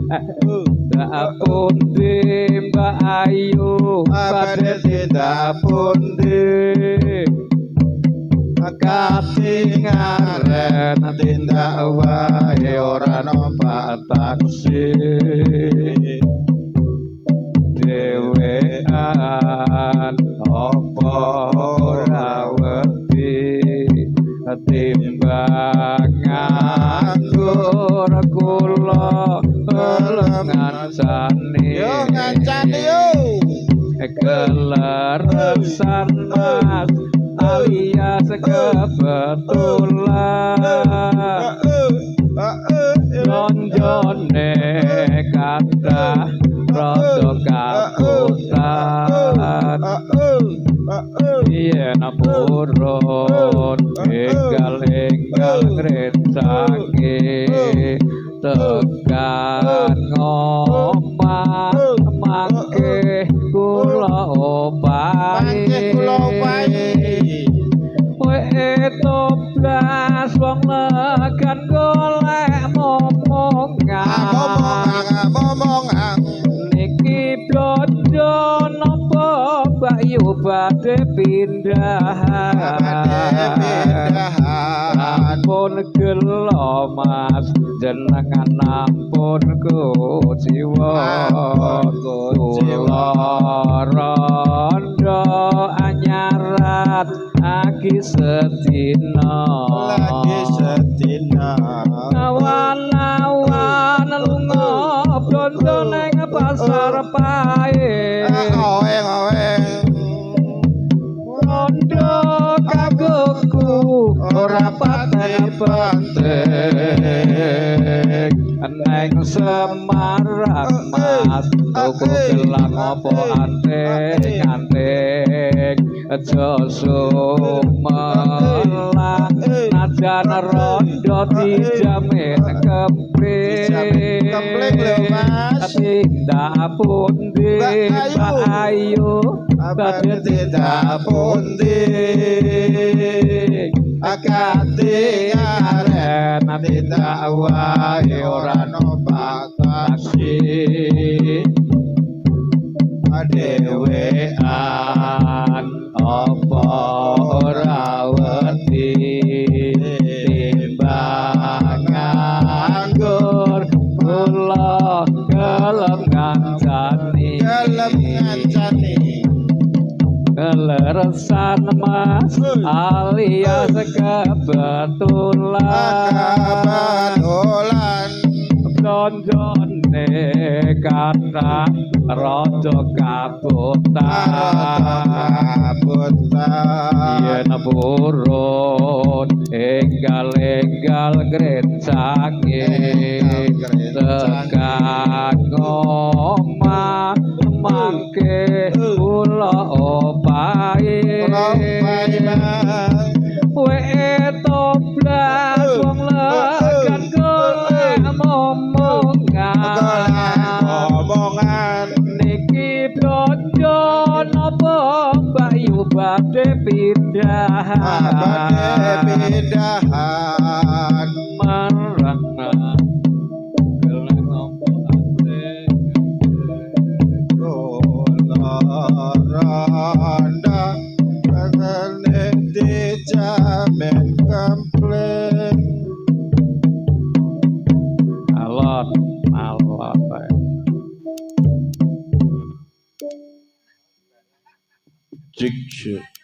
Tindak pundi Mbak Ayu badhe tindak pundi katingaren tindak wae ora numpak taksi dhewean apa ora wedi timbang nganggur kula ngancani yo ngancani yo keleresan Mas alias kebetulan lonjone kathah rada kabutan yen purun enggal-enggal ngrencange tekan ngomah mangke kula opahi kowe toblas wong legan golek momongan niki blonjo napa Mbak Yu badhe pindahan ampun gelo Mas jenengan ampun kuciwa kula rondo anyarat lagi sedina lagi sedina awan-awan lunga blonjo ning pasar pae rondo kanggoku ora paten penting neng Semarang Mas tuku gelang apa anting-anting aja sumelang najan rondo dijamin kempling kempling lho Mas tindak pundi Mbak Ayu badhe tindak pundi katingaren tindak wae ora numpak taksi dhewean apa ora wedi timbang nganggur kula gelem ngancani gelem ngancani keleresan Mas alias kebetulan kebetulan blonjone kathah rada kabotan yen purun enggal-enggal ngrencange tekan omah mangke kula opahi kowe toblas wong legan golek momongan niki blonjo napa Mbak Yu badhe pindahan marang gelem apa ate rondo kene dijamin kempling alot alot jik.